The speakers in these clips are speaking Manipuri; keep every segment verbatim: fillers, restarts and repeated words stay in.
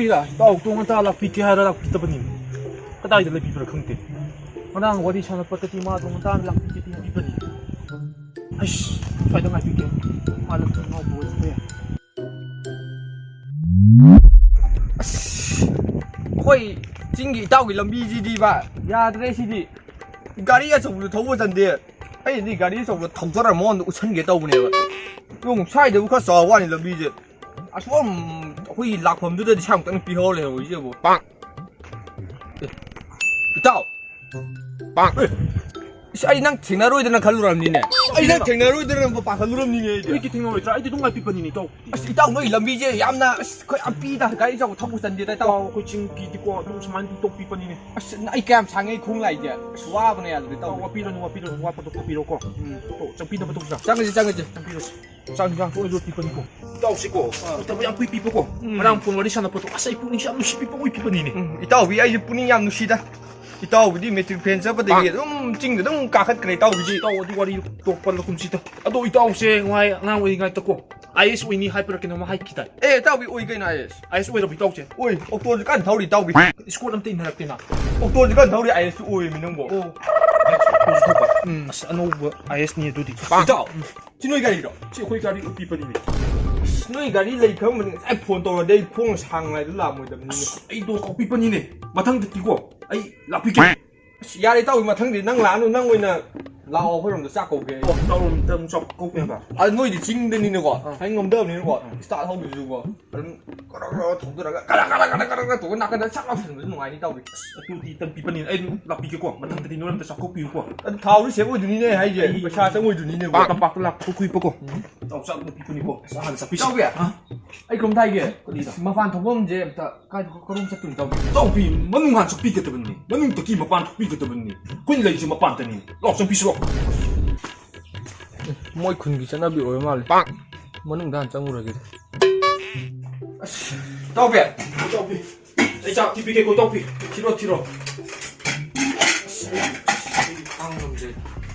ꯏꯇꯥꯎ, ꯇꯣꯡ ꯉꯟꯇꯥ ꯂꯥꯛꯄꯤꯒꯦ ꯍꯥꯏꯔ ꯂꯥꯛꯄꯤꯗꯕꯅꯤ꯫ ꯀꯗꯥꯏꯗ ꯂꯩꯕꯤꯕ꯭ꯔꯥ ꯈꯪꯗꯦ꯫ ꯉꯔꯥꯡ ꯋꯥꯔꯤ ꯁꯥꯟꯅꯄꯗꯗꯤ ꯃꯥ ꯇꯣꯡ ꯉꯟꯇꯥ ꯂꯥꯛꯄꯤꯒꯦ ꯍꯥꯏꯕꯤꯕꯅꯤ꯫ ꯑꯩꯁ, ꯁ꯭ꯋꯥꯏꯗ ꯉꯥꯏꯕꯤꯒꯦ꯫ ꯃꯥ ꯂꯝ ꯈꯔ ꯉꯥꯎꯕ ꯑꯣꯏꯔꯝꯕ ꯌꯥꯏ꯫ ꯑꯁ, ꯑꯩꯈꯣꯏ ꯆꯤꯡꯒꯤ ꯏꯇꯥꯎꯒꯤ ꯂꯝꯕꯤꯁꯤꯗꯤꯕ ꯌꯥꯗ꯭ꯔꯦ ꯁꯤꯗꯤ꯫ ꯒꯥꯔꯤ ꯑꯆꯧꯕꯁꯨ ꯊꯧꯕ ꯆꯟꯗꯦ꯫ ꯑꯩꯗꯤ ꯒꯥꯔꯤ ꯑꯆꯧꯕ ꯊꯧꯗꯔ ꯃꯉꯣꯟꯗ ꯎꯠꯁꯟꯒꯦ ꯇꯧꯕꯅꯦꯕ꯫ ꯌꯦꯡꯉꯨ, ꯁ꯭ꯋꯥꯏꯗꯕꯨ ꯈꯔ ꯆꯥꯎꯕ ꯋꯥꯅꯤ ꯂꯝꯕꯤꯁꯦ꯫ ꯑꯁꯣꯝ ꯑꯩꯈꯣꯏꯒꯤ ꯂꯥꯛꯐꯝꯗꯨꯗꯗꯤ ꯁꯥ ꯑꯃꯨꯛꯇꯪ ꯄꯤꯍꯧꯔ ꯂꯩꯍꯧꯔꯤꯁꯤꯕꯨ꯫ ꯑꯦ, ꯏꯇꯥꯎ! ꯑꯦ, ꯏꯁ, ꯑꯩ ꯅꯪ ꯊꯦꯡꯅꯔꯣꯏꯗꯅ ꯈꯜꯂꯨꯔꯕꯅꯤꯅꯦ꯫ ꯑꯩ ꯅꯪ ꯊꯦꯡꯅꯔꯣꯏꯗꯅ ꯄꯥꯈꯠꯂꯨꯔꯕꯅꯤꯅꯦ ꯑꯩꯗꯤ꯫ ꯑꯩꯗꯤ ꯊꯦꯡꯅꯔꯣꯏꯗ꯭ꯔꯥ? ꯑꯩꯗꯤ ꯑꯗꯨꯝ ꯉꯥꯏꯄꯤꯕꯅꯤꯅꯦ, ꯏꯇꯥꯎ꯫ ꯑꯁ, ꯏꯇꯥꯎ, ꯅꯣꯏ ꯂꯝꯕꯤꯁꯦ ꯌꯥꯝꯅ, ꯑꯁ, ꯑꯩꯈꯣꯏ ꯌꯥꯝ ꯄꯤꯗ, ꯒꯥꯔꯤ ꯑꯆꯧꯕ ꯊꯧꯕ ꯆꯟꯗꯦꯗ, ꯏꯇꯥꯎ꯫ ꯏꯇꯥꯎ, ꯑꯩꯈꯣꯏ ꯆꯤꯡꯒꯤꯗꯤꯀꯣ ꯑꯗꯨꯝ ꯁꯨꯃꯥꯏꯅ ꯄꯤꯊꯣꯛꯄꯤꯕꯅꯤꯅꯦ꯫ ꯑꯁ, ꯑꯩ ꯀꯌꯥꯝ ꯁꯥꯡꯉꯦ ꯈꯣꯡ ꯂꯥꯛꯏꯁꯦ? ꯑꯁ, ꯋꯥꯕꯅ ꯌꯥꯗ꯭ꯔꯦ, ꯏꯇꯥꯎ꯫ ꯏꯇꯥꯎ, ꯋꯥꯕꯤꯔꯅꯨ, ꯋꯥꯕꯤꯔꯅꯨ, ꯋꯥꯕꯗꯣ ꯀꯣꯛꯄꯤꯔꯣꯀꯣ꯫ ꯎꯝ꯫ ꯇꯣ, ꯆꯪꯕꯤꯅꯕ ꯇꯧꯁꯤꯔꯥ? ꯆꯪꯉꯁꯤ, ꯆꯪꯉꯁꯤ꯫ ꯆꯪꯕꯤꯔꯁꯤ꯫ ꯆꯥꯛ ꯏꯟꯖꯥꯡ ꯇꯣꯏꯅ ꯌꯣꯠꯄꯤꯕꯅꯤꯀꯣ꯫ ꯏꯇꯥꯎꯁꯤꯀꯣ, ꯑꯥ꯫ ꯊꯕꯛ ꯌꯥꯝ ꯀꯨꯏ ꯄꯤꯕꯀꯣ꯫ ꯎꯝ꯫ ꯉꯔꯥꯡ ꯐꯣꯟ ꯋꯥꯔꯤ ꯁꯥꯟꯅꯕꯗꯣ, ꯑꯁ, ꯑꯩ ꯄꯨꯛꯅꯤꯡꯁꯦ ꯌꯥꯝ ꯅꯨꯡꯁꯤꯕꯤꯕ ꯑꯣꯏꯈꯤꯕꯅꯤꯅꯦ꯫ ꯎꯝ, ꯏꯇꯥꯎꯕꯤ, ꯑꯩꯁꯨ ꯄꯨꯛꯅꯤꯡ ꯌꯥꯝ ꯅꯨꯡꯁꯤꯗ꯫ ꯏꯇꯥꯎꯕꯤꯗꯤ ꯃꯦꯇ꯭ꯔꯤꯛ ꯐꯦꯜ ꯆꯠꯄꯗꯒꯤ ꯑꯗꯨꯝ ꯆꯤꯡꯗ ꯑꯗꯨꯝ ꯀꯥꯈꯠꯈ꯭ꯔꯦ, ꯏꯇꯥꯎꯕꯤꯗꯤ꯫ ꯏꯇꯥꯎ, ꯑꯗꯨ ꯋꯥꯔꯤ ꯇꯣꯛꯄ ꯂꯧꯈꯨꯝꯁꯤꯗ꯫ ꯑꯗꯣ ꯏꯇꯥꯎꯁꯦ ꯉꯥꯏ-, ꯑꯉꯥꯡ ꯑꯣꯏꯔꯤꯉꯩꯗꯀꯣ, ꯑꯥꯏ ꯑꯦꯁ ꯑꯣꯏꯅꯤ ꯍꯥꯏꯕ꯭ꯔꯥ ꯀꯩꯅꯣꯝꯃ ꯍꯥꯏꯈꯤꯗꯥꯏ? ꯑꯦ, ꯏꯇꯥꯎꯕꯤ, ꯑꯣꯏ ꯀꯩꯅꯣ ꯑꯥꯏ ꯑꯦꯁ꯫ ꯑꯥꯏ ꯑꯦꯁ ꯑꯣꯏꯔꯕ ꯏꯇꯥꯎꯁꯦ? ꯑꯣꯏ, ꯑꯣꯛꯇꯣꯁꯨ ꯀꯟꯅ ꯊꯧꯔꯤ, ꯏꯇꯥꯎꯕꯤ꯫ ꯏꯁꯀꯣꯔꯠ ꯑꯝꯇ ꯏꯟꯅꯔꯛꯇꯦꯅ꯫ ꯑꯣꯛꯇꯣꯁꯨ ꯀꯟꯅ ꯊꯧꯔꯤ, ꯑꯥꯏ ꯑꯦꯁꯁꯨ ꯑꯣꯏꯔꯤꯃꯤ ꯅꯪꯕꯣ꯫ ꯑꯣ, ꯑꯥꯏ ꯑꯦꯁ ꯑꯣꯛꯇꯣꯁꯨ ꯊꯧꯕ? ꯎꯝ꯫ ꯑꯁ, ꯑꯅꯧꯕ ꯑꯥꯏ ꯑꯦꯁꯅꯤ ꯑꯗꯨꯗꯤ꯫ ꯏꯇꯥꯎ, ꯎꯝ꯫ ꯁꯤ ꯅꯣꯏ ꯒꯥꯔꯤꯔꯣ? ꯁꯤ ꯑꯩꯈꯣꯏ ꯒꯥꯔꯤ ꯎꯄꯤꯄꯅꯤꯅꯦ꯫ ꯑꯁ, ꯅꯣꯏ ꯒꯥꯔꯤ ꯂꯩ ꯈꯪꯕꯅꯤ ꯉꯁꯥꯏ ꯐꯣꯟ ꯇꯧꯔꯗꯤ ꯑꯩ ꯈꯣꯡ ꯁꯥꯡ ꯉꯥꯏꯗ ꯂꯥꯛꯑꯝꯃꯣꯏꯗꯕꯅꯤꯅꯦ꯫ ꯑꯁ, ꯑꯩꯗꯣ ꯀꯥꯎꯄꯤꯄꯅꯤꯅꯦ꯫ ꯃꯊꯪꯗꯗꯤꯀꯣ, ꯑꯩ ꯂꯥꯛꯄꯤꯒꯦ꯫ ꯑꯁ, ꯌꯥꯔꯦ ꯏꯇꯥꯎꯕꯤ, ꯃꯊꯪꯗꯤ ꯅꯪ ꯂꯥꯛꯑꯅꯨ, ꯅꯪ ꯑꯣꯏꯅ ꯂꯥꯛꯑꯣ, ꯑꯩꯈꯣꯏꯔꯣꯝꯗ ꯆꯥꯛ ꯀꯧꯒꯦ ꯑꯩ꯫ ꯑꯣ, ꯏꯇꯥꯎꯔꯣꯝꯗ ꯑꯃꯨꯛ ꯆꯥꯛ ꯀꯧꯒꯦ ꯍꯥꯏꯕ? ꯑ, ꯅꯣꯏꯗꯤ ꯆꯤꯡꯗꯅꯤꯅꯀꯣ, ꯑꯥ꯫ ꯍꯥꯏ ꯉꯝꯗꯕꯅꯤꯅꯀꯣ, ꯑꯥ꯫ ꯏꯁꯇꯥꯔꯠ ꯍꯧꯗ꯭ꯔꯁꯨꯀꯣ, ꯑꯗꯨꯝ ꯒꯔ ꯒꯔ ꯊꯧꯗꯔꯒ ꯒꯔ ꯒꯔ ꯒꯔ ꯒꯔ ꯒꯔ ꯇꯧꯔꯒ ꯅꯥꯀꯟꯗ ꯆꯥꯛ ꯂꯥꯎꯁꯟꯕꯁꯨ ꯅꯨꯡꯉꯥꯏꯅꯤ ꯏꯇꯥꯎꯕꯤ꯫ ꯑꯁ, ꯑꯗꯨꯗꯤ ꯇꯝꯕꯤꯕꯅꯤꯅ ꯑꯩ ꯑꯗꯨꯝ ꯂꯥꯛꯄꯤꯒꯦꯀꯣ, ꯃꯊꯪꯗꯗꯤ ꯅꯣꯏꯔꯣꯝꯗ ꯆꯥꯛ ꯀꯧꯕꯤꯌꯨꯀꯣ꯫ ꯑꯗꯨ ꯊꯥꯎꯗꯤ ꯁꯦꯞ ꯑꯣꯏꯗꯣꯏꯅꯤꯅꯦ ꯍꯥꯏꯁꯦ, ꯑꯩ ꯄꯩꯁꯥ ꯆꯪꯉꯣꯏꯗꯣꯏꯅꯤꯅꯦꯕ꯫ ꯇꯝꯄꯥꯛꯇ ꯂꯥꯛꯄ ꯀꯨꯏꯕꯀꯣ꯫ ꯎꯝ꯫ ꯏꯇꯥꯎ ꯆꯥꯛ ꯑꯝꯇ ꯄꯤꯕꯅꯤꯀꯣ, ꯄꯩꯁꯥ ꯍꯥꯟꯅ ꯆꯥꯛꯄꯤꯁꯤ꯫ ꯏꯇꯥꯎꯕꯤ, ꯑꯥ? ꯑꯩ ꯀꯩꯅꯣꯝꯇ ꯍꯥꯏꯒꯦ꯫ ꯀꯔꯤꯅꯣ? ꯃꯄꯥꯟ ꯊꯣꯛꯐꯝꯁꯦ ꯑꯝꯇ ꯀꯥꯏꯗ, ꯀꯔꯣꯝ ꯆꯠꯇꯣꯏꯅꯣ ꯏꯇꯥꯎꯕꯤ? ꯏꯇꯥꯎꯕꯤ, ꯃꯅꯨꯡ ꯍꯥꯟ ꯆꯠꯄꯤꯒꯗꯕꯅꯤ, ꯃꯅꯨꯡꯗꯒꯤ ꯃꯄꯥꯟ ꯊꯣꯛꯄꯤꯒꯗꯕꯅꯤ꯫ ꯑꯩꯈꯣꯏꯅ ꯂꯩꯔꯤꯁꯦ ꯃꯄꯥꯟꯗꯅꯤ꯫ ꯂꯥꯛꯑꯣ, ꯆꯪꯕꯤꯁꯤ ꯂꯥꯛꯑꯣ꯫ ꯃꯣꯏ ꯈꯨꯟꯒꯤ ꯆꯠꯅꯕꯤ ꯑꯣꯏꯔ ꯃꯥꯜꯂꯦ꯫ ꯄꯥꯛ꯫ ꯃꯅꯨꯡꯗ ꯍꯥꯟꯅ ꯆꯪꯉꯨꯔꯒꯦ꯫ ꯑꯁ, ꯏꯇꯥꯎꯕꯤ꯫ ꯏꯇꯥꯎꯕꯤ꯫ ꯑꯩ ꯆꯥꯛ ꯊꯤꯕꯤꯒꯦꯀꯣ, ꯏꯇꯥꯎꯕꯤ꯫ ꯊꯤꯔꯣ, ꯊꯤꯔꯣ꯫ ꯑꯁ, ꯑꯩ ꯈꯥꯡ ꯉꯝꯗ꯭ꯔꯦ꯫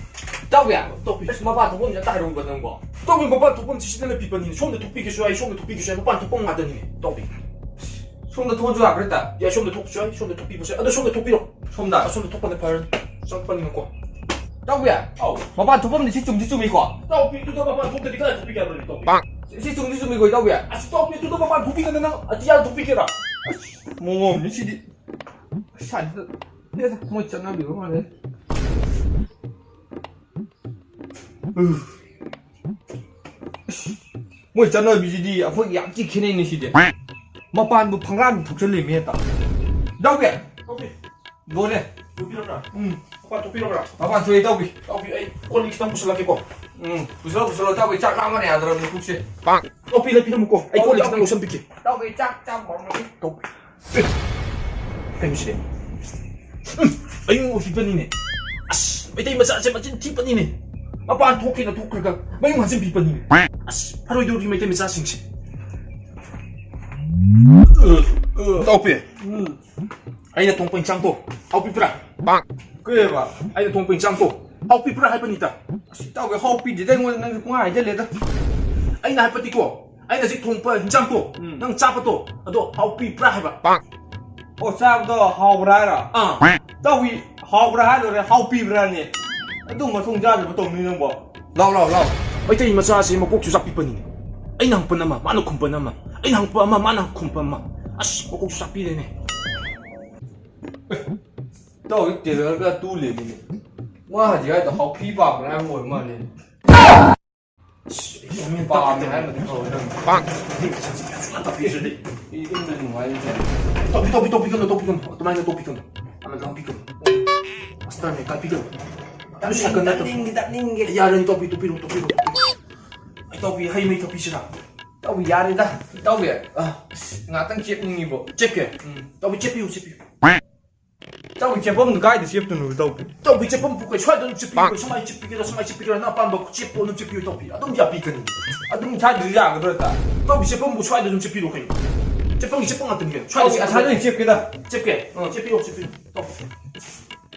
ꯏꯇꯥꯎꯕꯤ꯫ ꯏꯇꯥꯎꯕꯤ꯫ ꯑꯁ, ꯃꯄꯥꯟ ꯊꯣꯛꯐꯝꯁꯦ ꯑꯝꯇ ꯍꯥꯏꯔꯛꯎꯕ ꯅꯪꯕꯣ꯫ ꯏꯇꯥꯎꯕꯤ, ꯃꯄꯥꯟ ꯊꯣꯛꯐꯝꯁꯤ ꯁꯤꯗ ꯂꯦꯞꯄꯤꯕꯅꯤ꯫ ꯁꯣꯝꯗ ꯊꯣꯛꯄꯤꯒꯦꯁꯨ ꯌꯥꯏ, ꯁꯣꯝꯗ ꯊꯣꯛꯄꯤꯒꯦꯁꯨ ꯌꯥꯏ꯫ ꯃꯄꯥꯟ ꯊꯣꯛꯐꯝ ꯉꯥꯛꯇꯅꯤꯅꯦ, ꯏꯇꯥꯎꯕꯤ꯫ ꯁꯣꯝꯗ ꯊꯣꯛꯑꯁꯨ ꯌꯥꯕ꯭ꯔꯥ, ꯍꯦꯛꯇ? ꯌꯥꯏ, ꯁꯣꯝꯗ ꯊꯣꯛꯄꯁꯨ ꯌꯥꯏ, ꯁꯣꯝꯗ ꯊꯣꯛꯄꯤꯕꯁꯨ ꯌꯥꯏ꯫ ꯑꯗꯣ ꯁꯣꯝꯗ ꯊꯣꯛꯄꯤꯔꯣ꯫ ꯁꯣꯝꯗ? ꯑ, ꯁꯣꯝꯗ ꯊꯣꯛꯄꯅ ꯐꯔꯅꯤ꯫ ꯆꯪꯉꯛꯄꯅꯤꯅꯀꯣ꯫ ꯏꯇꯥꯎꯕꯤ? ꯑꯧ꯫ ꯃꯄꯥꯟ ꯊꯣꯛꯐꯝꯗꯤ ꯁꯤ ꯆꯨꯝꯗꯤ ꯆꯨꯝꯃꯤꯀꯣ? ꯏꯇꯥꯎꯕꯤ, ꯏꯇꯥꯎꯕꯤ, ꯃꯄꯥꯟ ꯊꯣꯛꯇꯗꯤ ꯀꯗꯥꯏ ꯊꯣꯛꯄꯤꯒꯦ ꯍꯥꯏꯕꯅꯣ, ꯏꯇꯥꯎꯕꯤ? ꯁꯤ ꯆꯨꯝꯗꯤ ꯆꯨꯝꯃꯤꯀꯣ, ꯏꯇꯥꯎꯕꯤ? ꯑꯁ, ꯏꯇꯥꯎꯕꯤ, ꯏꯇꯥꯎꯕꯤ, ꯃꯄꯥꯟ ꯊꯣꯛꯄꯤꯗꯅ ꯅꯪ ꯑꯇꯤꯌꯥ ꯊꯣꯛꯄꯤꯒꯦꯔꯥ? ꯑꯁ, ꯃꯑꯣꯡ ꯑꯃꯅꯤ ꯁꯤꯗꯤ꯫ ꯁꯥꯏꯗ ꯃꯣꯏ ꯆꯠꯅꯕꯤꯕ ꯃꯥꯜꯂꯦ꯫ ꯎꯝ꯫ ꯃꯣꯏ ꯆꯠꯅꯕꯤꯁꯤꯗꯤ ꯑꯩꯈꯣꯏꯒꯤ ꯌꯥꯝ ꯊꯤ ꯈꯦꯠꯅꯩꯅꯦ ꯁꯤꯗꯤ꯫ ꯃꯄꯥꯟꯕꯨ ꯐꯪꯒ꯭ꯔꯥꯝ ꯊꯣꯛꯆꯜꯂꯤꯃꯤ ꯍꯦꯛꯇ꯫ ꯏꯇꯥꯎꯕꯤ! ꯏꯇꯥꯎꯕꯤ! ꯂꯣꯏꯔꯦ꯫ ꯊꯣꯛꯄꯤꯔꯕ꯭ꯔꯥ? ꯎꯝ꯫ ꯃꯄꯥꯟ ꯊꯣꯛꯄꯤꯔꯕ꯭ꯔꯥ? ꯃꯄꯥꯟ ꯊꯣꯛꯑꯦ ꯏꯇꯥꯎꯕꯤ꯫ ꯏꯇꯥꯎꯕꯤ, ꯑꯩ ꯀꯣꯜ ꯂꯤꯛ ꯈꯤꯇꯪ ꯄꯨꯁꯜꯂꯛꯀꯦꯀꯣ꯫ ꯎꯝ, ꯄꯨꯁꯜꯂꯣ, ꯄꯨꯁꯜꯂꯣ, ꯏꯇꯥꯎꯕꯤ, ꯆꯥꯛ ꯂꯥꯝꯕꯅ ꯌꯥꯗ꯭ꯔꯕꯅꯤ ꯄꯨꯛꯁꯦ꯫ ꯏꯇꯥꯎꯕꯤ, ꯂꯩꯕꯤꯔꯝꯃꯨꯀꯣ꯫ ꯑꯩ ꯀꯣꯜ ꯂꯤꯛ ꯈꯤꯇꯪ ꯂꯣꯏꯁꯟꯕꯤꯒꯦ꯫ ꯏꯇꯥꯎꯕꯤ, ꯆꯥꯛ ꯆꯥꯕ ꯍꯧꯔꯝꯃꯒꯦ꯫ ꯏꯇꯥꯎꯕꯤ꯫ ꯑꯦ! ꯀꯩꯅꯣ ꯁꯤꯗꯤ? ꯎꯝ! ꯑꯌꯤꯡꯕ ꯄꯤꯕꯅꯤꯅꯦ꯫ ꯑꯁ! ꯃꯩꯇꯩ ꯃꯆꯥꯁꯦ ꯃꯆꯤꯟ ꯊꯤꯕꯅꯤꯅꯦ꯫ ꯃꯄꯥꯟ ꯊꯣꯛꯀꯦꯅ ꯊꯣꯛꯈ꯭ꯔꯒ ꯃꯌꯨꯝ ꯍꯟꯖꯤꯟꯕꯤꯕꯅꯤꯅꯦ꯫ ꯑꯁ! ꯐꯔꯣꯏꯗꯧꯔꯤ ꯃꯩꯇꯩ ꯃꯆꯥꯁꯤꯡꯁꯦ꯫ ꯏꯇꯥꯎꯕꯤ꯫ ꯎꯝ꯫ ꯑꯩꯅ ꯊꯣꯡꯕ ꯏꯟꯁꯥꯡꯗꯣ ꯍꯥꯎꯄꯤꯕ꯭ꯔꯥ? ꯀꯩ ꯍꯥꯏꯕ? ꯑꯩꯅ ꯊꯣꯡꯕ ꯏꯟꯁꯥꯡꯗꯣ ꯍꯥꯎꯄꯤꯕ꯭ꯔꯥ ꯍꯥꯏꯕꯅꯤꯗ꯫ ꯑꯁ, ꯏꯇꯥꯎꯕꯤ, ꯍꯥꯎꯄꯤꯗꯦꯗ ꯑꯩꯉꯣꯟꯗ, ꯅꯪꯁꯨ ꯄꯨꯡꯍꯥꯏ ꯍꯥꯏꯖꯜꯂꯦꯗ꯫ ꯑꯩꯅ ꯍꯥꯏꯕꯗꯤꯀꯣ, ꯑꯩꯅ ꯍꯧꯖꯤꯛ ꯊꯣꯡꯕ ꯏꯟꯁꯥꯡꯗꯣ, ꯎꯝ꯫ ꯅꯪ ꯆꯥꯕꯗꯣ, ꯑꯗꯣ ꯍꯥꯎꯄꯤꯕ꯭ꯔꯥ ꯍꯥꯏꯕ? ꯑꯣ, ꯆꯥꯕꯗꯣ ꯍꯥꯎꯕ꯭ꯔꯥ ꯍꯥꯏꯔꯣ? ꯑꯥ꯫ ꯏꯇꯥꯎꯕꯤ, ꯍꯥꯎꯕ꯭ꯔꯥ ꯍꯥꯏꯗꯣꯔꯦ, ꯍꯥꯎꯄꯤꯕ꯭ꯔꯥꯅꯦ? ꯑꯗꯨꯝꯕ ꯊꯣꯡ ꯆꯥꯗꯕ ꯇꯧꯅꯤ ꯅꯪꯕꯣ? ꯂꯥꯎ, ꯂꯥꯎ, ꯂꯥꯎ꯫ ꯃꯩꯇꯩ ꯃꯆꯥꯁꯦ ꯃꯀꯣꯛꯁꯨ ꯆꯥꯛꯄꯤꯛꯄꯅꯤꯅꯦ꯫ ꯑꯩꯅ ꯍꯪꯄꯟ ꯑꯃ, ꯃꯥꯅ ꯈꯨꯝꯄꯟ ꯑꯃ, ꯑꯩꯅ ꯍꯪꯄ ꯑꯃ, ꯃꯥꯅ ꯈꯨꯝꯄ ꯑꯃ꯫ ꯑꯁ, ꯃꯀꯣꯛꯁꯨ ꯆꯥꯛꯄꯤꯔꯦꯅꯦ꯫ ꯏꯇꯥꯎ ꯍꯣꯏ ꯇꯦꯕꯜꯒ ꯇꯨ ꯂꯩꯔꯤꯅꯦ꯫ ꯃꯥ ꯍꯧꯖꯤꯛ ꯍꯥꯏꯗꯣ ꯍꯥꯎꯄꯤ ꯄꯥꯝꯕ꯭ꯔꯥ ꯍꯥꯏꯕ ꯑꯣꯏꯔ ꯃꯥꯜꯂꯦ꯫ ꯑꯁ, ꯑꯩ ꯒ꯭ꯌꯥꯟ ꯃꯦꯟ ꯄꯥꯝꯃꯦ ꯇꯥꯗꯦ꯫ ꯍꯥꯏꯔꯒꯗꯤ ꯐꯕ ꯅꯪ꯫ ꯄꯥꯡ! ꯁꯨꯡꯇꯥ ꯇꯥꯛꯄꯤꯗ꯭ꯔꯗꯤ꯫ ꯑꯩ ꯌꯨꯝꯗ ꯅꯨꯡꯉꯥꯏꯅ ꯂꯩꯖꯔꯦ꯫ ꯇꯧꯕꯤ, ꯇꯧꯕꯤ, ꯇꯧꯕꯤꯒꯅꯨ, ꯇꯧꯕꯤꯒꯅꯨ꯫ ꯑꯗꯨꯃꯥꯏꯅ ꯇꯧꯕꯤꯒꯅꯨ꯫ ꯑꯃ ꯂꯥꯡꯕꯤꯒꯅꯨ꯫ ꯃꯁꯇꯔꯅꯦ, ꯀꯥꯠꯄꯤꯒꯅꯨ꯫ ꯌꯥꯝ ꯁꯥꯒꯠꯅ ꯇꯧ-, ꯇꯞꯅꯤꯡꯗꯦ, ꯇꯞꯅꯤꯡꯗꯦ꯫ ꯌꯥꯔꯅꯤ, ꯇꯧꯕꯤ, ꯇꯧꯕꯤꯔꯣ, ꯇꯧꯕꯤꯔꯣ, ꯇꯧꯕꯤꯔꯣ꯫ ꯑꯩ ꯇꯧꯕꯤ, ꯍꯩ ꯃꯍꯤ ꯊꯛꯄꯤꯁꯤꯔꯥ? ꯇꯧꯕꯤ, ꯌꯥꯔꯦꯗ꯫ ꯇꯧꯕꯤ꯫ ꯑ, ꯑꯁ, ꯉꯥꯛꯇꯪ ꯆꯦꯞꯅꯤꯡꯉꯤꯕꯣ꯫ ꯆꯦꯞꯀꯦ? ꯎꯝ꯫ ꯇꯧꯕꯤ, ꯆꯦꯞꯄꯤꯌꯨ, ꯆꯦꯞꯄꯤꯌꯨ꯫ ꯏꯇꯥꯎꯕꯤ, ꯆꯦꯞꯐꯝꯗꯨ ꯀꯥꯏꯗ ꯆꯦꯞꯇꯣꯏꯅꯣ, ꯏꯇꯥꯎꯕꯤ? ꯏꯇꯥꯎꯕꯤ, ꯆꯦꯞꯐꯝꯕꯨ ꯀꯩ ꯁ꯭ꯋꯥꯏꯗ ꯑꯗꯨꯝ ꯆꯦꯞꯄꯤꯌꯨ, ꯄꯥꯛ! ꯁꯨꯃꯥꯏꯅ ꯆꯦꯞꯄꯤꯒꯦꯔꯥ, ꯁꯨꯃꯥꯏꯅ ꯆꯦꯞꯄꯤꯒꯦꯔꯥ, ꯅꯪ ꯑꯄꯥꯝꯕ ꯆꯦꯞꯄꯣ ꯑꯗꯨꯝ ꯆꯦꯞꯄꯤꯌꯨ, ꯏꯇꯥꯎꯕꯤ꯫ ꯑꯗꯨꯝ ꯌꯥꯕꯤꯒꯅꯤ꯫ ꯑꯗꯨꯝ ꯁ꯭ꯋꯥꯏꯗꯁꯨ ꯌꯥꯒꯗ꯭ꯔꯣ, ꯏꯇꯥꯎ? ꯏꯇꯥꯎꯕꯤ, ꯆꯦꯞꯐꯝꯕꯨ ꯁ꯭ꯋꯥꯏꯗ ꯑꯗꯨꯝ ꯆꯦꯞꯄꯤꯔꯣ ꯀꯩꯅꯣ꯫ ꯆꯦꯞꯐꯝꯒꯤ ꯆꯦꯞꯐꯝ ꯉꯥꯛꯇꯅꯤ ꯀꯩꯅꯣ꯫ ꯁ꯭ꯋꯥꯏꯗ ꯏꯇꯥꯎꯕꯤ, ꯑꯁꯥꯏꯗ ꯑꯣꯏꯅ ꯆꯦꯞꯀꯦꯗ꯫ ꯆꯦꯞꯀꯦ? ꯑꯥ꯫ ꯆꯦꯞꯄꯤꯌꯣ, ꯆꯦꯞꯄꯤꯌꯣ, ꯏꯇꯥꯎꯕꯤ꯫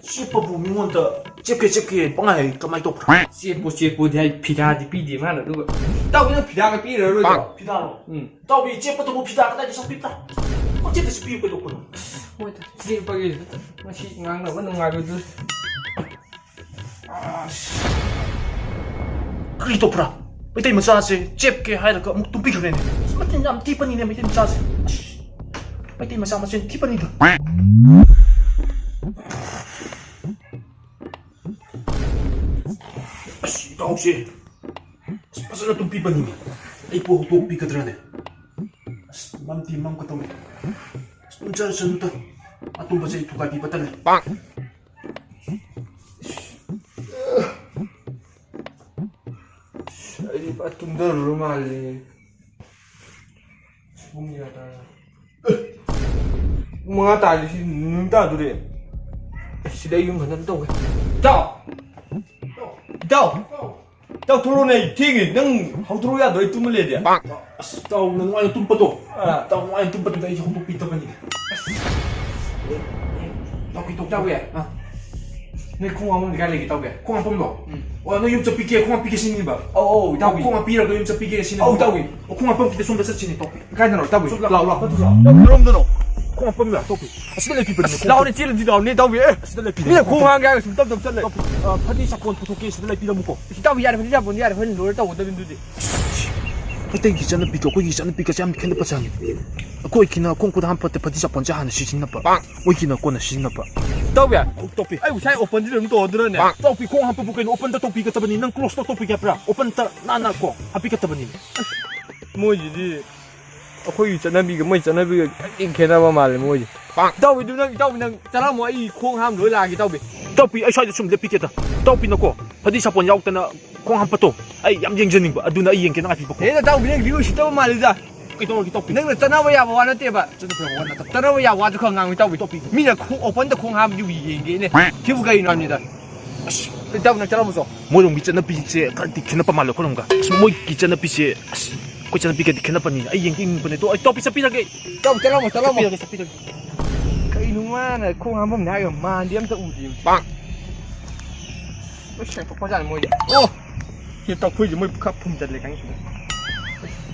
ꯆꯦꯞꯄꯕꯨ ꯃꯤꯉꯣꯟꯗ ꯆꯦꯞꯀꯦ, ꯆꯦꯞꯀꯦ ꯄꯪꯍꯥꯏ ꯍꯥꯏ ꯀꯃꯥꯏꯅ ꯇꯧꯕ꯭ꯔꯥ? ꯆꯦꯞꯄꯨ, ꯆꯦꯞꯄꯨꯗꯤ ꯍꯥꯏ, ꯐꯤꯗꯥꯗꯤ ꯄꯤꯗꯦ ꯃꯥꯅ, ꯑꯗꯨꯒ꯫ ꯏꯇꯥꯎꯕꯤ, ꯅꯪ ꯐꯤꯗꯥꯒ ꯄꯤꯔꯔꯣꯏꯗ꯭ꯔꯣ? ꯐꯤꯗꯥꯔꯣ? ꯎꯝ꯫ ꯏꯇꯥꯎꯕꯤ, ꯆꯦꯞꯄꯗꯨꯕꯨ ꯐꯤꯗꯥ ꯀꯗꯥꯏꯗ ꯁꯛꯄꯤꯕ꯭ꯔꯥ? ꯄꯪꯆꯦꯞꯇꯁꯨ ꯄꯤꯌꯨ ꯀꯩꯗꯧꯕꯅꯣ? ꯍꯣꯏ, ꯆꯦꯞꯄꯒꯦ꯫ ꯉꯁꯤ ꯉꯥꯡꯅꯕ ꯅꯨꯡꯉꯥꯏꯕꯗꯨ꯫ ꯑꯁ꯫ ꯀꯔꯤ ꯇꯧꯕ꯭ꯔꯥ? ꯃꯩꯇꯩ ꯃꯆꯥꯁꯦ ꯆꯦꯞꯀꯦ ꯍꯥꯏꯔꯒ ꯑꯃꯨꯛ ꯇꯨꯝꯕꯤꯈ꯭ꯔꯦꯅꯦ꯫ ꯑꯁ, ꯃꯆꯤꯟ ꯌꯥꯝ ꯊꯤꯕꯅꯤꯅꯦ ꯃꯩꯇꯩ ꯃꯆꯥꯁꯦ꯫ ꯑꯁ, ꯃꯩꯇꯩ ꯃꯆꯥ ꯃꯆꯤꯟ ꯊꯤꯕꯅꯤꯗ꯫ ꯑꯁ, ꯏꯇꯥꯎꯁꯦ꯫ ꯑꯁ, ꯐꯖꯅ ꯇꯨꯝꯕꯤꯕꯅꯤꯅꯦ꯫ ꯑꯩꯕꯨ ꯍꯧꯗꯣꯛꯄꯤꯒꯗ꯭ꯔꯅꯦ? ꯑꯁ, ꯃꯝꯗꯤ ꯃꯝꯒꯗꯧꯔꯦ꯫ ꯑꯁ, ꯇꯨꯝꯖꯔꯁꯅꯨꯗ꯫ ꯑꯇꯨꯝꯕꯁꯦ ꯑꯩ ꯊꯨꯒꯥꯏꯕꯤꯕ ꯇꯜꯂꯦ꯫ ꯑꯩꯗꯤ ꯐꯖꯅ ꯇꯨꯝꯊꯔꯨꯔ ꯃꯥꯜꯂꯦ꯫ ꯄꯨꯡ ꯀꯌꯥ ꯇꯥꯔꯦ? ꯄꯨꯡ ꯃꯉꯥ ꯇꯥꯔꯗꯤ ꯁꯤ ꯅꯨꯃꯤꯠ ꯇꯥꯗꯣꯔꯦ꯫ ꯑꯁ, ꯁꯤꯗ ꯑꯩ ꯌꯨꯝ ꯍꯟꯅꯕ ꯇꯧꯒꯦ꯫ ꯏꯇꯥꯎ! ꯏꯇꯥꯎ! ꯏꯇꯥꯎ, ꯊꯣꯛꯂꯛꯑꯣꯅꯦ, ꯑꯩ ꯊꯦꯡꯉꯦ꯫ ꯅꯪ ꯍꯧꯗꯣꯔꯛꯎ ꯌꯥꯗ꯭ꯔꯣ? ꯑꯩ ꯇꯨꯝꯃ ꯂꯩꯔꯗꯤ꯫ ꯑꯁ, ꯏꯇꯥꯎꯅ ꯅꯨꯡꯉꯥꯏꯅ ꯇꯨꯝꯕꯗꯣ꯫ ꯑꯥ꯫ ꯏꯇꯥꯎ ꯅꯨꯡꯉꯥꯏꯅ ꯇꯨꯝꯕꯗꯨꯗ ꯑꯩꯁꯨ ꯍꯧꯗꯣꯛꯄꯤꯗꯕꯅꯤꯗ꯫ ꯏꯇꯥꯎꯒꯤ ꯇꯣꯛ ꯏꯇꯥꯎꯒꯤ꯫ ꯑꯥ꯫ ꯅꯣꯏ ꯈꯣꯡ ꯍꯥꯝꯐꯝꯗꯤ ꯀꯥꯏ ꯂꯩꯒꯦ, ꯏꯇꯥꯎꯒꯤ? ꯈꯣꯡ ꯍꯥꯝꯐꯝꯗꯣ? ꯎꯝ꯫ ꯑꯣ, ꯅꯣꯏ ꯌꯨꯝ ꯆꯠꯄꯤꯒꯦ, ꯈꯣꯡ ꯍꯥꯝꯕꯤꯒꯦ ꯁꯤꯅꯤꯕ? ꯑꯧ, ꯑꯧ, ꯏꯇꯥꯎꯒꯤ꯫ ꯈꯣꯡ ꯍꯥꯝꯕꯤꯔꯒ ꯌꯨꯝ ꯆꯠꯄꯤꯒꯦ ꯁꯤꯅꯤꯕ? ꯑꯧ, ꯏꯇꯥꯎꯒꯤ꯫ ꯑꯣ, ꯈꯣꯡ ꯍꯥꯝꯐꯝꯒꯤꯗ ꯁꯣꯝꯗ ꯆꯠꯁꯤꯅꯦ, ꯏꯇꯥꯎꯒꯤ꯫ ꯀꯥꯏꯗꯅꯣ, ꯏꯇꯥꯎꯒꯤ? ꯁꯣꯝꯗ ꯂꯥꯛꯑꯣ, ꯂꯥꯛꯑꯣ꯫ ꯀꯔꯣꯝꯗꯅꯣ? ꯈꯣꯡ ꯍꯥꯝꯐꯝ ꯂꯥꯛꯑꯣ, ꯏꯇꯥꯎꯒꯤ꯫ ꯑꯁꯤꯗ ꯂꯦꯞꯄꯤꯕꯅꯦ, ꯏꯇꯥꯎꯒꯤ꯫ ꯂꯥꯛꯑꯣꯅꯦ, ꯆꯦꯜꯂꯁꯤ ꯂꯥꯛꯑꯣꯅꯦ, ꯏꯇꯥꯎꯒꯤ꯫ ꯑꯦ! ꯑꯁꯤꯗ ꯂꯦꯞꯄꯤꯕꯅꯦ, ꯃꯤꯅ ꯈꯣꯡ ꯍꯥꯝꯒꯦ ꯍꯥꯏꯔꯒ ꯁꯨꯝ ꯇꯞ ꯇꯞ ꯆꯠꯂꯦ꯫ ꯏꯇꯥꯎꯒꯤ꯫ ꯑ, ꯐꯗꯤ ꯁꯥꯄꯣꯟ ꯄꯨꯊꯣꯛꯀꯦ, ꯁꯤꯗ ꯂꯩꯕꯤꯔꯝꯃꯨꯀꯣ꯫ ꯏꯇꯥꯎꯒꯤ ꯌꯥꯔꯦ, ꯐꯗꯤ ꯁꯥꯄꯣꯟꯗꯤ ꯌꯥꯔꯦ, ꯍꯣꯔꯦꯟ ꯂꯣꯏꯔ ꯇꯧꯒꯗꯕꯅꯤ ꯑꯗꯨꯗꯤ꯫ ꯃꯩꯇꯩꯒꯤ ꯆꯠꯅꯕꯤꯒ ꯑꯩꯈꯣꯏꯒꯤ ꯆꯠꯅꯕꯤꯒꯁꯦ ꯌꯥꯝ ꯈꯦꯠꯅꯕꯖꯥꯠꯅꯤ꯫ ꯑꯩꯈꯣꯏꯒꯤꯅ ꯈꯣꯡ ꯈꯨꯠ ꯍꯥꯝꯕ ꯐꯠꯇꯦ, ꯐꯗꯤ ꯁꯥꯄꯣꯟꯁꯦ ꯍꯥꯟꯅ ꯁꯤꯖꯤꯟꯅꯕ꯫ ꯃꯣꯏꯒꯤꯅ ꯀꯣꯟꯅ ꯁꯤꯖꯤꯟꯅꯕ꯫ ꯇꯧꯕꯤ꯫ ꯇꯧꯕꯤ꯫ ꯑꯩ ꯉꯁꯥꯏ open ꯗ ꯑꯗꯨꯝ ꯇꯧꯔꯗ꯭ꯔꯅꯦ? ꯇꯧꯕꯤ, ꯈꯣꯡ ꯍꯥꯝꯕꯕꯨ ꯀꯩꯅꯣ open ꯗ ꯇꯧꯕꯤ ꯀꯠꯇꯕꯅꯤ? ꯅꯪ close ꯇ ꯇꯧꯕꯤ ꯍꯥꯏꯕ꯭ꯔꯥ? Open ꯗ ꯅꯥꯟꯅ ꯀꯣ ꯍꯥꯝꯕꯤ ꯀꯠꯇꯕꯅꯤ꯫ ꯃꯣꯏꯁꯤꯗꯤ ꯑꯩꯈꯣꯏꯒꯤ ꯆꯠꯅꯕꯤꯒ ꯃꯣꯏ ꯆꯠꯅꯕꯤꯒ ꯀꯔꯤ ꯈꯦꯠꯅꯕ ꯃꯥꯜꯂꯦ ꯃꯣꯏꯁꯦ꯫ ꯏꯇꯥꯎꯕꯤꯗꯨ ꯅꯪ, ꯏꯇꯥꯎꯕꯤ ꯅꯪ ꯆꯠꯂꯝꯃꯣ, ꯑꯩ ꯈꯣꯡ ꯍꯥꯝ ꯂꯣꯏ ꯂꯥꯛꯑꯒꯦ ꯏꯇꯥꯎꯕꯤ꯫ ꯏꯇꯥꯎꯕꯤ, ꯑꯩ ꯁ꯭ꯋꯥꯏꯗ ꯁꯨꯝ ꯂꯦꯞꯄꯤꯒꯦꯗ꯫ ꯏꯇꯥꯎꯕꯤꯅꯀꯣ ꯐꯗꯤ ꯁꯥꯄꯣꯟ ꯌꯥꯎꯗꯅ ꯈꯣꯡ ꯍꯥꯝꯕꯗꯣ ꯑꯩ ꯌꯥꯝ ꯌꯦꯡꯖꯅꯤꯡꯕ, ꯑꯗꯨꯅ ꯑꯩ ꯌꯦꯡꯒꯦꯅ ꯉꯥꯏꯕꯤꯕꯀꯣ꯫ ꯍꯦ, ꯅꯇꯥꯎꯕꯤ, ꯅꯪ ꯂꯤꯛ ꯎꯁꯤꯠꯇꯕ ꯃꯥꯜꯂꯤꯗ꯫ ꯀꯩꯗꯧꯔꯒꯦ ꯏꯇꯥꯎꯕꯤ? ꯅꯪꯅ ꯆꯠꯅꯕ ꯌꯥꯕ ꯋꯥ ꯅꯠꯇꯦꯕ꯫ ꯆꯠꯅꯕ ꯌꯥꯕ ꯋꯥ ꯅꯠꯇꯕ꯫ ꯆꯠꯅꯕ ꯌꯥꯕ ꯋꯥꯁꯨ ꯈꯔ ꯉꯥꯡꯉꯨ ꯏꯇꯥꯎꯕꯤ꯫ ꯏꯇꯥꯎꯕꯤ꯫ ꯃꯤꯅ ꯈꯣꯡ open ꯗ ꯈꯣꯡ ꯍꯥꯝꯕꯗꯨ ꯌꯦꯡꯒꯦꯅꯦ꯫ ꯁꯤꯕꯨ ꯀꯩꯅꯣ ꯍꯥꯏꯕꯅꯤꯗ꯫ ꯑꯁ꯫ ꯏꯇꯥꯎꯕꯤ, ꯅꯪ ꯆꯠꯂꯝꯃꯨꯆꯣ꯫ ꯃꯣꯏꯔꯣꯝꯒꯤ ꯆꯠꯅꯕꯤꯁꯦ ꯈꯔꯗꯤ ꯈꯦꯠꯅꯕ ꯃꯥꯜꯂꯦ ꯑꯩꯈꯣꯏꯔꯣꯝꯒ꯫ ꯑꯁ, ꯃꯣꯏꯒꯤ ꯆꯠꯅꯕꯤꯁꯦ, ꯑꯁ, ꯑꯩꯈꯣꯏ ꯆꯠꯅꯕꯤꯒꯗꯤ ꯈꯦꯠꯅꯕꯅꯤꯅ ꯑꯩ ꯌꯦꯡꯒꯦ ꯌꯦꯡꯅꯤꯡꯕꯅꯦ꯫ ꯑꯗꯣ ꯑꯩ ꯏꯇꯥꯎꯕꯤ ꯆꯠꯄꯤꯔꯒꯦ꯫ ꯏꯇꯥꯎꯕꯤ, ꯆꯠꯂꯝꯃꯣ, ꯆꯠꯂꯝꯃꯣ꯫ ꯆꯠꯄꯤꯔꯒꯦ, ꯆꯠꯄꯤꯔꯒꯦ꯫ ꯀꯩꯅꯣ ꯃꯥꯅ ꯈꯣꯡ ꯍꯥꯝꯐꯝꯅꯦ ꯍꯥꯏꯔꯒ ꯃꯥꯟꯗꯤ ꯑꯝꯇ ꯎꯗꯦ꯫ ꯄꯥꯛ꯫ ꯂꯣꯏ ꯁꯦꯡꯇꯣꯛꯄꯖꯥꯠꯅꯤ ꯃꯣꯏꯗꯤ꯫ ꯑꯣ! ꯁꯤ ꯇꯧꯈꯣꯏꯁꯦ ꯃꯣꯏ ꯈꯔ ꯐꯨꯝꯖꯜꯂꯦ ꯈꯪꯉꯤ ꯁꯤꯗ꯫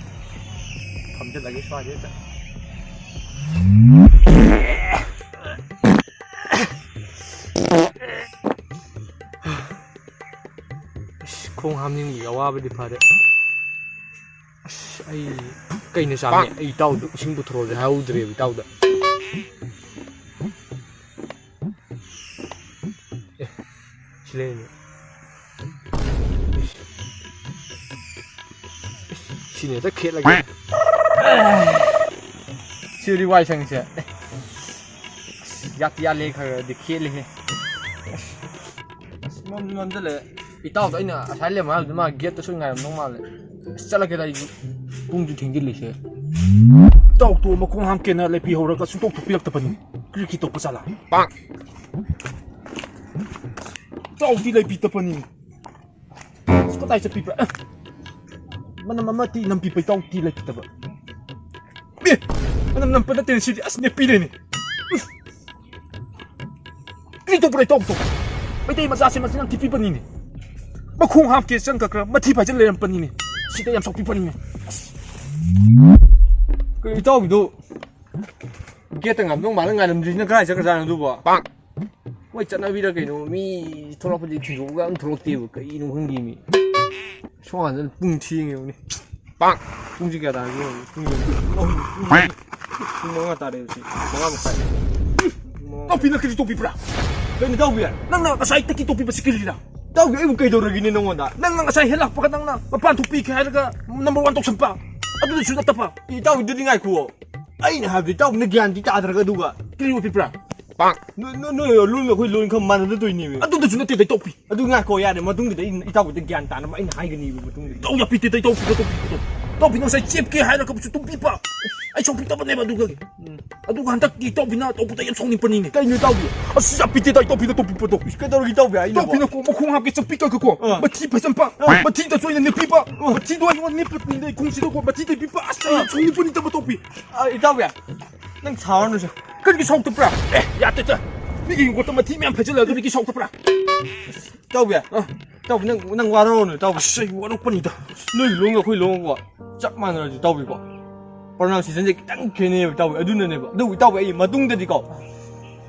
ꯐꯝꯖꯜꯂꯒꯦ ꯁ꯭ꯋꯥꯏꯁꯤꯗ꯫ ꯑꯁ, ꯈꯣꯡ ꯍꯥꯝꯅꯤꯡꯕꯒꯤ ꯑꯋꯥꯕꯗꯤ ꯐꯔꯦ꯫ ꯑꯁ, ꯑꯩ ꯀꯩꯅ ꯆꯥꯝꯃꯤ? ꯑꯩ ꯏꯇꯥꯎꯗ ꯏꯁꯤꯡ ꯄꯨꯊꯣꯔꯛꯑꯣꯁꯦ ꯍꯥꯏꯍꯧꯗ꯭ꯔꯦꯕ ꯏꯇꯥꯎꯗ꯫ ꯑꯦ, ꯁꯤ ꯂꯩꯔꯦꯅꯦ꯫ ꯁꯤꯅꯦ ꯍꯦꯛꯇ ꯈꯦꯠꯂꯒꯦ꯫ ꯁꯤꯗꯤ ꯋꯥꯏ ꯁꯪꯁꯦ꯫ ꯑꯁ, ꯌꯥꯠꯇꯤ ꯌꯥꯠꯂꯦ, ꯈꯔ ꯈꯔꯗꯤ ꯈꯦꯠꯂꯦꯍꯦ꯫ ꯑꯁ, ꯑꯁ, ꯃꯝꯁꯨ ꯃꯝꯁꯤꯜꯂꯛꯑꯦ꯫ ꯏꯇꯥꯎꯗꯣ ꯑꯩꯅ ꯉꯁꯥꯏ ꯂꯩꯔꯝꯃꯣ ꯍꯥꯏꯕꯗꯨ ꯃꯥ ꯒꯦꯠꯇ ꯁꯨꯝ ꯉꯥꯏꯔꯝꯗꯧ ꯃꯥꯜꯂꯦ꯫ ꯑꯁ, ꯆꯠꯂꯒꯦꯗ ꯑꯩꯁꯨ꯫ ꯄꯨꯡꯁꯨ ꯊꯦꯡꯖꯤꯜꯂꯤꯁꯦ꯫ ꯏꯇꯥꯎꯗꯣ ꯃꯈꯣꯡ ꯍꯥꯝꯀꯦꯅ ꯂꯦꯞꯄꯤꯍꯧꯔꯒ ꯁꯨꯡꯇꯣꯛ ꯊꯣꯛꯄꯤꯔꯛꯇꯕꯅꯤ꯫ ꯀꯔꯤꯒꯤ ꯇꯧꯕ ꯖꯥꯠꯂꯥ? ꯄꯥꯛ! ꯏꯇꯥꯎꯗꯤ ꯂꯩꯕꯤꯗꯕꯅꯤ꯫ ꯑꯁ, ꯀꯗꯥꯏ ꯆꯠꯄꯤꯕ꯭ꯔꯥ? ꯑꯦ! ꯃꯅꯝ ꯑꯃ ꯇꯤ ꯅꯝꯕꯤꯕ ꯏꯇꯥꯎ ꯇꯤ ꯂꯩꯇꯕ꯫ ꯑꯦ! ꯃꯅꯝ ꯅꯝꯕ ꯅꯠꯇꯦꯅꯦ ꯁꯤꯗꯤ꯫ ꯑꯁ, ꯅꯦꯄꯤꯔꯦꯅꯦ꯫ ꯎꯐ! ꯀꯔꯤ ꯇꯧꯕ꯭ꯔꯥ ꯏꯇꯥꯎ ꯇꯧ? ꯃꯩꯇꯩ ꯃꯆꯥꯁꯦ ꯃꯆꯤꯟ ꯌꯥꯝ ꯊꯤꯕꯤꯕꯅꯤꯅꯦ꯫ ꯃꯈꯣꯡ ꯍꯥꯝꯀꯦ ꯆꯪꯈ꯭ꯔꯒ ꯃꯊꯤ ꯐꯥꯏꯖꯜ ꯂꯩꯔꯝꯕꯅꯤꯅꯦ꯫ ꯁꯤꯗ ꯌꯥꯝ ꯆꯥꯎꯄꯤꯕꯅꯤꯅꯦ꯫ ꯑꯁ! ꯀꯩ ꯏꯇꯥꯎꯒꯤꯗꯣ ꯒꯦꯠꯇ ꯉꯥꯏꯔꯝꯗꯧ ꯃꯥꯜꯂ ꯉꯥꯏꯔꯝꯗ꯭ꯔꯤꯁꯤꯅ ꯀꯗꯥꯏ ꯆꯠꯈ꯭ꯔꯖꯥꯠꯅꯣ ꯑꯗꯨꯕꯣ? ꯄꯥꯛ! ꯃꯣꯏ ꯆꯠꯅꯕꯤꯔ ꯀꯩꯅꯣ, ꯃꯤ ꯊꯣꯛꯂꯛꯄꯗꯤ ꯊꯤꯟꯗꯣꯛꯑꯒ ꯑꯗꯨꯝ ꯊꯣꯛꯂꯛꯇꯦꯕ, ꯀꯩꯅꯣ ꯈꯪꯗꯦ ꯃꯤ꯫ ꯁꯣꯝꯀꯥꯟꯗ ꯄꯨꯡ ꯊꯦꯡꯉꯦꯕꯅꯦ꯫ ꯄꯥꯛ! ꯄꯨꯡꯁꯤ ꯀꯌꯥ ꯇꯥꯔꯒꯦ ꯌꯦꯡꯉꯨꯅꯦ꯫ ꯄꯨꯡ ꯌꯦꯡꯉꯨꯅꯦ꯫ ꯄꯨꯡ ꯃꯔꯤ꯫ ꯄꯨꯡ ꯃꯉꯥ ꯇꯥꯔꯦ ꯍꯧꯖꯤꯛ꯫ ꯃꯉꯥ ꯃꯈꯥꯏ꯫ ꯄꯨꯡ ꯃꯉꯥ ꯃꯈꯥꯏ꯫ ꯇꯣꯄꯤꯅ ꯀꯔꯤ ꯇꯣꯄꯤꯕ꯭ꯔꯥ? ꯀꯩꯅꯣ ꯇꯧꯕꯤ? ꯅꯪꯅ ꯉꯁꯥꯏꯗꯒꯤ ꯇꯣꯄꯤꯕꯁꯤ ꯀꯔꯤꯔꯥ? ꯇꯧꯕꯤ, ꯑꯩꯕꯨ ꯀꯩꯗꯧꯔꯒꯦꯅꯦ ꯅꯉꯣꯟꯗ? ꯅꯪꯅ ꯉꯁꯥꯏ ꯍꯦꯛ ꯂꯥꯛꯄꯒ ꯅꯪꯅ ꯃꯄꯥꯟ ꯊꯣꯛꯄꯤꯈ꯭ꯔꯦ ꯍꯥꯏꯔꯒ number one ꯇꯧꯁꯟꯕ꯫ ꯑꯗꯨꯗꯁꯨ ꯅꯠꯇꯕ꯫ ꯏꯇꯥꯎꯕꯤꯗꯨꯗꯤ ꯉꯥꯏꯈꯨꯑꯣ꯫ ꯑꯩꯅ ꯍꯥꯏꯕꯗꯤ ꯏꯇꯥꯎꯕꯤꯅ ꯒ꯭ꯌꯥꯟꯗꯤ ꯇꯥꯗ꯭ꯔꯒ ꯑꯗꯨꯒ ꯀꯔꯤ ꯑꯣꯄꯤꯕ꯭ꯔꯥ? ꯄꯥꯛ! ꯅꯣꯏ, ꯅꯣꯏ, ꯅꯣꯏ ꯂꯣꯟꯒ ꯑꯩꯈꯣꯏ ꯂꯣꯟ ꯈꯔ ꯃꯥꯟꯅꯗꯗꯣꯏꯅꯦꯕ꯫ ꯑꯗꯨꯗꯁꯨ ꯅꯠꯇꯦ ꯗꯩꯇꯣꯛꯄꯤ꯫ ꯑꯗꯨ ꯉꯥꯏꯈꯣ ꯌꯥꯔꯦ, ꯃꯇꯨꯡꯗꯗꯤ ꯑꯩ ꯏꯇꯥꯎꯕꯤꯗ ꯒ꯭ꯌꯥꯟ ꯇꯥꯅꯕ ꯑꯩꯅ ꯍꯥꯏꯒꯅꯤꯕ ꯃꯇꯨꯡꯗꯗꯤ꯫ ꯏꯇꯥꯎ ꯌꯥꯄꯤꯇꯦ ꯗꯩꯇꯣꯛꯄꯤ, ꯗꯩꯇꯣꯛꯄꯤ, ꯗꯩꯇꯣꯛꯄꯤ꯫ ꯏꯇꯥꯎꯕꯤ ꯅꯪ ꯉꯁꯥꯏ ꯆꯦꯞꯀꯦ ꯍꯥꯏꯔꯒꯕꯁꯨ ꯇꯨꯝꯕꯤꯕ꯫ ꯑꯩ ꯁꯥꯎꯅꯤꯡꯗꯕꯅꯦꯕ ꯑꯗꯨꯒ꯫ ꯎꯝ꯫ ꯑꯗꯨꯒ ꯍꯟꯗꯛꯇꯤ ꯏꯇꯥꯎꯕꯤꯅ ꯇꯧꯕꯗ ꯌꯥꯝ ꯁꯥꯎꯅꯤꯡꯕꯅꯤꯅꯦ꯫ ꯀꯩꯅꯣ ꯏꯇꯥꯎꯕꯤ? ꯑꯁ ꯌꯥꯄꯤꯇꯦ ꯗꯩꯇꯣꯛꯄꯤꯗ ꯇꯣꯛꯄꯤꯕꯗꯣ꯫ ꯏꯁ ꯀꯩꯗꯧꯔꯒꯦ ꯏꯇꯥꯎꯕꯤ ꯑꯩꯅꯕꯣ? ꯏꯇꯥꯎꯕꯤꯅ ꯀꯣ ꯃꯈꯣꯡ ꯍꯥꯞꯀꯦ ꯆꯪꯄꯤ ꯀꯛꯀꯀꯣ꯫ ꯑꯥ꯫ ꯃꯊꯤ ꯐꯖꯟꯕ꯫ ꯑꯥ꯫ ꯃꯊꯤꯗꯁꯨ ꯑꯩꯅ ꯅꯦꯄꯤꯕ꯫ ꯑꯥ꯫ ꯃꯊꯤꯗꯣ ꯑꯩꯉꯣꯟꯗ ꯅꯦꯞꯄ ꯀꯨꯏꯅ ꯑꯩ ꯈꯣꯡꯁꯤꯗ ꯀꯣ ꯃꯊꯤ ꯇꯩꯕꯤꯕ꯫ ꯑꯁ ꯑꯩ ꯑꯥ꯫ ꯁꯥꯎꯅꯤꯡꯕꯅꯤꯇꯕ ꯏꯇꯥꯎꯕꯤ꯫ ꯑꯥ, ꯏꯇꯥꯎꯕꯤ꯫ ꯅꯪ ꯁꯥꯎꯔꯅꯨꯁꯦ꯫ ꯀꯔꯤꯒꯤ ꯁꯥꯎꯗꯕ꯭ꯔꯥ? ꯑꯦ, ꯌꯥꯗꯦꯗ꯫ ꯃꯤꯒꯤ ꯌꯣꯠꯇ ꯃꯊꯤ ꯃꯌꯥꯝ ꯐꯩꯖꯤꯜꯂꯒ ꯀꯔꯤꯒꯤ ꯁꯥꯎꯗꯕ꯭ꯔꯥ? ꯏꯇꯥꯎꯕꯤ꯫ ꯑ꯫ ꯏꯇꯥꯎꯕꯤ, ꯅꯪ, ꯅꯪ ꯋꯥꯔꯧꯔꯅꯨ, ꯏꯇꯥꯎꯕꯤ꯫ ꯑꯁ, ꯑꯩ ꯋꯥꯔꯧꯄꯅꯤꯗ꯫ ꯅꯣꯏ ꯂꯣꯟꯒ ꯑꯩꯈꯣꯏ ꯂꯣꯟꯒ ꯆꯞ ꯃꯥꯟꯅꯔꯁꯨ, ꯏꯇꯥꯎꯕꯤꯀꯣ꯫ ꯄ꯭ꯔꯣꯅꯥꯎꯟꯁꯤꯌꯦꯁꯟꯁꯦ ꯈꯤꯇꯪ ꯈꯦꯠꯅꯩꯌꯦꯕ ꯏꯇꯥꯎꯕꯤ꯫ ꯑꯗꯨꯅꯅꯦꯕ꯫ ꯑꯗꯨꯕꯨ ꯏꯇꯥꯎꯕꯤ, ꯑꯩ ꯃꯇꯨꯡꯗꯗꯤꯀꯣ,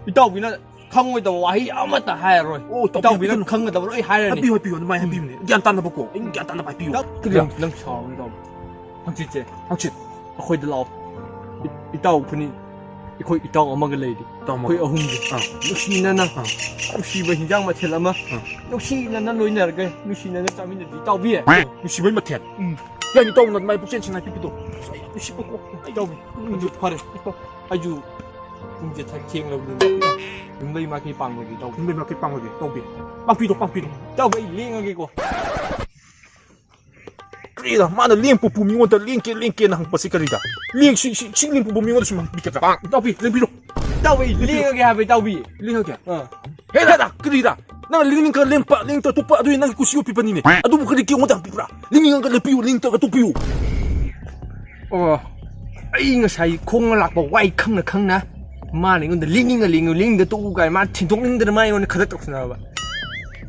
ꯏꯇꯥꯎꯕꯤꯅ ꯈꯪꯉꯣꯏꯗꯕ ꯋꯥꯍꯩ ꯑꯃꯠꯇ ꯍꯥꯏꯔꯔꯣꯏ꯫ ꯑꯣ, ꯏꯇꯥꯎꯕꯤ, ꯏꯇꯥꯎꯕꯤꯅ ꯍꯥꯏꯕꯤꯒꯅꯨ꯫ ꯈꯪꯒꯗꯕ ꯂꯣꯏ ꯍꯥꯏꯔꯅꯤ꯫ ꯍꯥꯏꯕꯤꯌꯨ, ꯍꯥꯏꯕꯤꯌꯨ, ꯑꯗꯨꯃꯥꯏꯅ ꯍꯥꯏꯕꯤꯌꯨꯅꯦ꯫ ꯒ꯭ꯌꯥꯟ ꯇꯥꯅꯕꯀꯣ, ꯑꯩꯅ ꯒ꯭ꯌꯥꯟ ꯇꯥꯅꯕ ꯍꯥꯏꯕꯤꯌꯨ꯫ ꯏꯇꯥꯎ, ꯅꯪ, ꯅꯪ ꯁꯥꯎꯔꯅꯨ ꯏꯇꯥꯎꯕꯤ꯫ ꯍꯪꯆꯤꯠꯁꯦ꯫ ꯍꯪꯆꯤꯠ꯫ ꯑꯩꯈꯣꯏꯗ ꯂꯥꯛꯑꯣ꯫ ꯏ-, ꯏꯇꯥꯎ ꯈꯨꯅꯤ-, ꯑꯩꯈꯣꯏ ꯏꯇꯥꯎ ꯑꯃꯒ ꯂꯩꯔꯤ꯫ ꯏꯇꯥꯎ ꯑꯃꯒ꯫ ꯑꯩꯈꯣꯏ ꯑꯍꯨꯝꯒꯤ꯫ ꯑꯥ꯫ ꯅꯨꯡꯁꯤꯅꯅ, ꯑꯥ꯫ ꯅꯨꯡꯁꯤꯕ ꯍꯤꯟꯖꯥꯡ ꯃꯊꯦꯜ ꯑꯃ, ꯑꯥ꯫ ꯅꯨꯡꯁꯤꯅꯅ ꯂꯣꯏꯅꯔꯒ, ꯅꯨꯡꯁꯤꯅꯅ ꯆꯥꯃꯤꯟꯅꯁꯤ ꯏꯇꯥꯎꯕꯤ꯫ ꯅꯨꯡꯁꯤꯕꯩ ꯃꯊꯦꯜ꯫ ꯎꯝ꯫ ꯌꯥꯅꯤ, ꯏꯇꯥꯎꯅ ꯑꯗꯨꯃꯥꯏꯅ ꯄꯨꯛꯆꯦꯜ ꯁꯦꯡꯅ ꯍꯥꯏꯕꯤꯕꯗꯣ꯫ ꯑꯁ, ꯑꯩ ꯌꯥꯝ ꯅꯨꯡꯁꯤꯕꯀꯣ꯫ ꯏꯇꯥꯎꯕꯤ, ꯑꯗꯨ ꯐꯔꯦ꯫ ꯑꯩꯁꯨ ꯄꯨꯡꯁꯦ ꯊꯦꯡꯂꯕꯅꯤꯅ ꯌꯨꯝꯗꯩ ꯃꯥꯏꯀꯩ ꯄꯥꯡꯂꯒꯦ ꯏꯇꯥꯎꯕꯤ꯫ ꯌꯨꯝꯗꯩ ꯃꯥꯏꯀꯩ ꯄꯥꯡꯂꯒꯦ ꯏꯇꯥꯎꯕꯤ꯫ ꯄꯥꯡꯄꯤꯔꯣ, ꯄꯥꯡꯄꯤꯔꯣ꯫ ꯏꯇꯥꯎꯕꯤ, ꯑꯩ ꯂꯦꯡꯉꯒꯦꯀꯣ꯫ ꯀꯔꯤꯔ? ꯃꯥꯅ ꯂꯦꯡ ꯄꯨꯄꯨ ꯃꯤꯉꯣꯟꯗ ꯂꯦꯡꯀꯦ, ꯂꯦꯡꯀꯦꯅ ꯍꯪꯉꯛꯄꯁꯤ ꯀꯔꯤꯔ? ꯂꯦꯡ-, ꯁꯤ, ꯁꯤ, ꯁꯤ ꯂꯦꯡ ꯄꯨꯄꯨ ꯃꯤꯉꯣꯟꯗ ꯁꯨꯝ ꯍꯪꯕꯤꯒꯗ꯭ꯔꯥ? ꯏꯇꯥꯎꯕꯤ, ꯂꯦꯡꯕꯤꯔꯣ꯫ ꯏꯇꯥꯎꯕꯤ, ꯑꯩ ꯂꯦꯡꯉꯒꯦ ꯍꯥꯏꯕ ꯏꯇꯥꯎꯕꯤ꯫ ꯂꯦꯡꯉꯒꯦ? ꯑꯥ꯫ ꯍꯦꯔꯥ, ꯀꯔꯤꯔ? ꯅꯪ ꯂꯦꯡꯅꯤꯡꯉꯒ ꯂꯦꯡꯕ, ꯂꯦꯡꯇ ꯇꯣꯛꯄ, ꯑꯗꯨꯗꯤ ꯅꯪꯒꯤ ꯀꯨꯁꯤ ꯑꯣꯏꯕꯤꯕꯅꯤꯅꯦ꯫ ꯑꯗꯨꯕꯨ ꯀꯔꯤ ꯀꯦ ꯑꯩꯉꯣꯟꯗ ꯍꯪꯕꯤꯕ꯭ꯔꯥ? ꯂꯦꯡꯅꯤꯡꯉꯒ ꯂꯦꯞꯄꯤꯌꯨ, ꯂꯦꯡꯇꯒ ꯇꯣꯛꯄꯤꯌꯨ꯫ ꯑꯣ, ꯑꯩ ꯉꯁꯥꯏ ꯈꯣꯡꯅ ꯂꯥꯛꯄ ꯋꯥꯏ ꯈꯪꯅ ꯈꯪꯅ ꯃꯥꯅ ꯑꯩꯉꯣꯟꯗ ꯂꯦꯡꯅꯤꯡꯉ ꯂꯦꯡꯉꯨ, ꯂꯦꯡꯗ ꯇꯣꯛꯎ ꯀꯥꯏ ꯃꯥ ꯊꯤꯟꯗꯣꯛꯅꯤꯡꯗꯅ ꯃꯥ ꯑꯩꯉꯣꯟꯗ ꯈꯗꯛ ꯇꯧꯁꯤꯟꯅꯕ꯫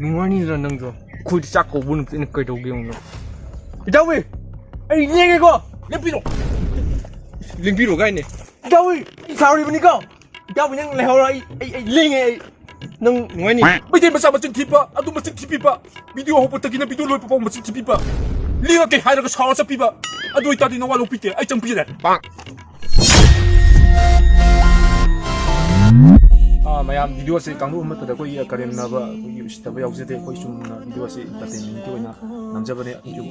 ꯅꯨꯡꯉꯥꯏꯅꯤꯗꯅ ꯅꯪꯁꯨ꯫ ꯑꯩꯈꯣꯏꯗꯤ ꯆꯥꯛ ꯀꯧꯕ ꯅꯨꯃꯤꯠꯇ ꯑꯩꯅ ꯀꯩꯗꯧꯒꯦ ꯌꯦꯡꯉꯨ꯫ ꯏꯇꯥꯎꯕꯤ, ꯑꯩ ꯂꯦꯡꯉꯦꯀꯣ꯫ ꯂꯦꯞꯄꯤꯔꯣ꯫ ꯂꯦꯡꯕꯤꯔꯣ ꯀꯥꯏꯅꯦ꯫ ꯏꯇꯥꯎꯕꯤ, ꯑꯩ ꯁꯥꯎꯔꯤꯕꯅꯤꯀꯣ꯫ ꯏꯇꯥꯎꯕꯤ, ꯅꯪ ꯂꯩꯍꯧꯔꯣ, ꯑꯩ, ꯑꯩ, ꯑꯩ ꯂꯦꯡꯉꯦ ꯑꯩ꯫ ꯅꯪ ꯅꯨꯡꯉꯥꯏꯅꯤ? ꯃꯩꯇꯩ ꯃꯆꯥ ꯃꯆꯤꯟ ꯊꯤꯕ, ꯑꯗꯨ ꯃꯆꯤꯟ ꯊꯤꯕꯤꯕ, ꯚꯤꯗꯤꯑꯣ ꯍꯧꯕꯗꯒꯤꯅ ꯚꯤꯗꯤꯑꯣ ꯂꯣꯏꯕ ꯐꯥꯎ ꯃꯆꯤꯟ ꯊꯤꯕꯤꯕ꯫ ꯂꯦꯡꯉꯛꯀꯦ ꯍꯥꯏꯔꯒ ꯁꯥꯎꯔ ꯆꯠꯄꯤꯕ꯫ ꯑꯗꯨ ꯑꯣꯏꯇꯥꯔꯗꯤ ꯅꯋꯥ ꯂꯧꯕꯤꯗꯦ, ꯑꯩ ꯆꯪꯕꯤꯔꯦ꯫ ꯑꯥ, ꯃꯌꯥꯝ, ꯚꯤꯗꯤꯑꯣꯁꯦ ꯀꯥꯡꯂꯨꯞ ꯑꯃꯠꯇꯗ ꯑꯩꯈꯣꯏꯒꯤ ꯀꯔꯦꯝꯅꯕ, ꯑꯩꯈꯣꯏꯒꯤ ꯎꯁꯤꯠꯇꯕ ꯌꯥꯎꯖꯗꯦ꯫ ꯑꯩꯈꯣꯏ ꯆꯨꯝꯅ ꯚꯤꯗꯤꯑꯣꯁꯦ ꯏꯟꯇꯔꯇꯦꯟꯃꯦꯟꯒꯤ ꯑꯣꯏꯅ ꯅꯝꯖꯕꯅꯦ꯫ ꯑꯩꯈꯣꯏꯁꯨ